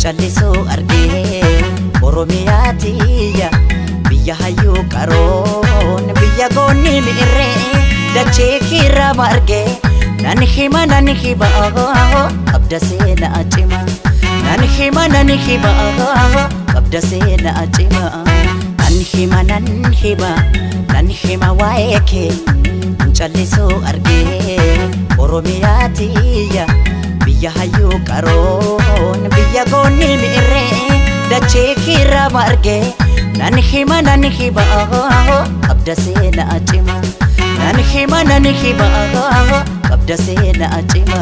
Callisuu argee Oromiyaa tiyya biyya hayyuu qaroon biyya goonni mi'irree dachee kiirraa margee nan hima qabda seenaa cima nan hima qabda seenaa cima nan hima nan hima nan hima waa'ee kee callisuu argee Oromiyaa tiyya biyya hayyuu qaroon biyya goonni mi'irree dachee kiirraa margee nan hima qabda seenaa cima nan hima qabda seenaa cima.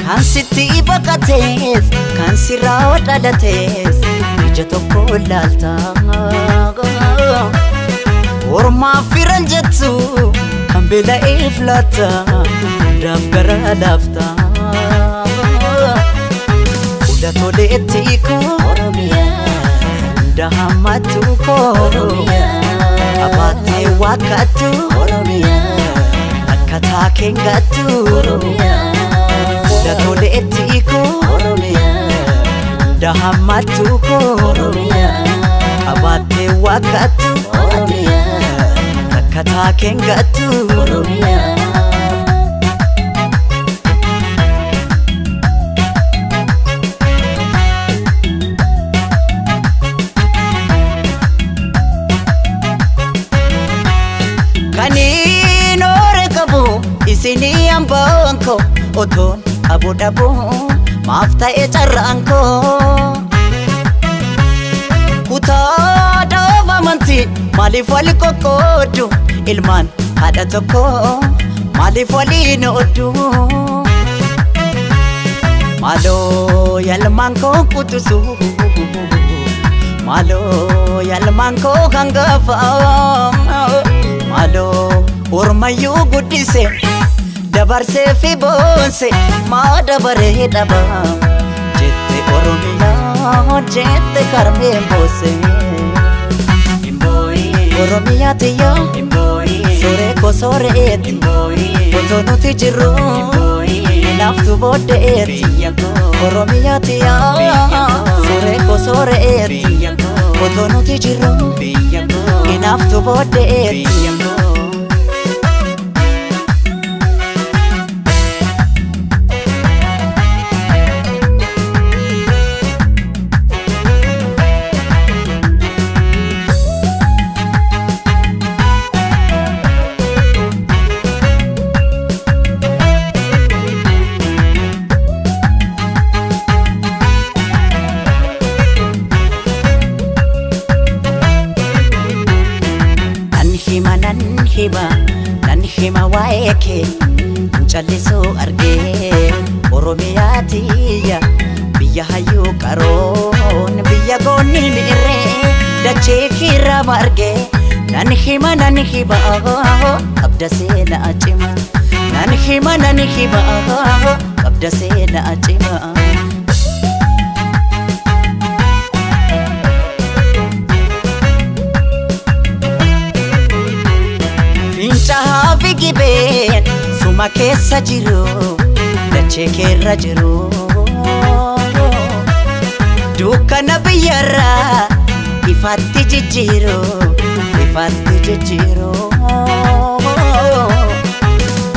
Kan sitti baqatees kan sirraa dhalatees ija tokko laalta ormaaf firan jettu kan beela'eef laata hundaaf gara laafta fuula toleetti koo hunda hammattu koo qabaattee waakkattu akkataa keengattu fuula toleetti koo hunda hammattu koo qabaattee waakkattu akkataa keengattu. Kaniin oore qabu isinii hambaan koo otoon aboo dhabuu maaf ta'e carraan koo. Kutaa dhaaba amantii maaliif wal qoqqooddu ilmaan haadha tokko maaliif waliin ooddu. Maaloo yalmaan koo qutusu maaloo yalmaan koo hangafa maaloo ormayyuu guddise dabarsee fi boonse maa dabaree dhaba jette Oromiyaa jette karmeen boose. Oromiyaa tiyya sooree koo sooreetti otoo nuti jirru naaftu booddeetti. Oromiyaa tiyya sooree koo sooreetti otoo nuti jirru naaftu booddeetti. Nan hima waa'ee kee callisuu argee Oromiyaa tiyya biyya hayyuu qaroon biyya goonni mi'irree dachee kiirraa margee nan hima qabda seenaa cima nan hima qabda seenaa cima. Fincaa'aa fi gibeen suma keessa jiru dachee keerra jiru dukkana biyyarraa ifaatti jijjiiru ifaatti jijjiiru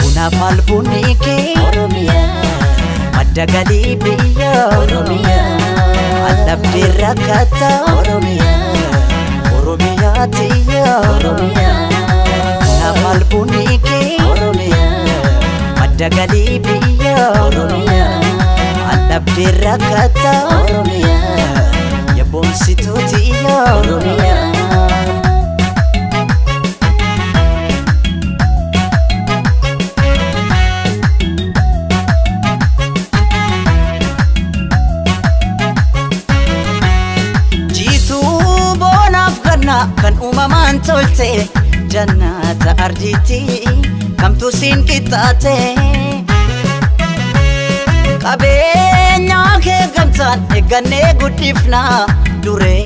bunaaf albuunni kee madda galii biyya allabdee rakkata Oromiyaa tiyya. Naaf albuunni kee madda galii biyya allabdee rakkata yaboonsituu tiyya. Jiituu boonaaf ganna kan uumamaan tolte jannata ardiitti kamtu siin qixxaate qabeenya kee gamtaan eeggannee guddifna duree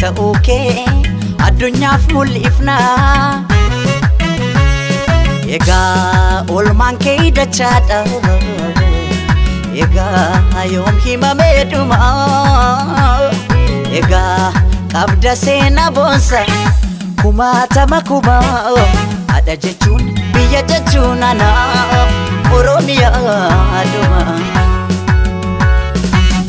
ta'uu kee addunyaaf mul'ifna. Egaa oolmaan kee dachaadha. Egaa yoom himamee dhuma. Egaa qabda seenaa boonsa kumaatama kuma. Haadha jechuun biyya jechuun anaaf Oromiyaa dhuma.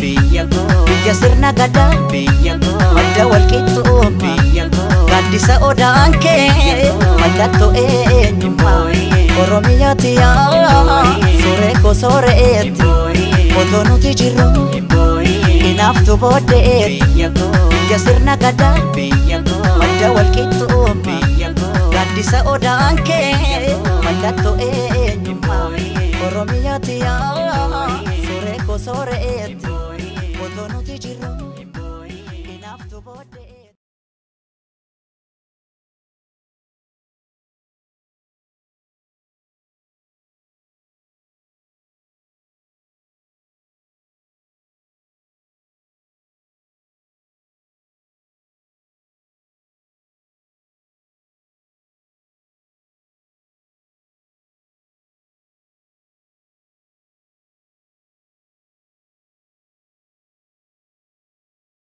Biyya koo, Biyya sirna gadaa, biyya koo, madda walqixxummaa, biyya koo, gaaddisa odaan kee mallattoo eenyummaa. Oromiyaati yaa suuree koo sooreetti, otoo nuti jirru hinaaftu booddeetti. Biyya koo, Biyya sirna gadaa, biyya koo, madda walqixxummaa, biyya koo, gaaddisa odaan kee mallattoo eenyummaa. Oromiyaati yaa suuree koo sooreetti, otoo nuti jirru.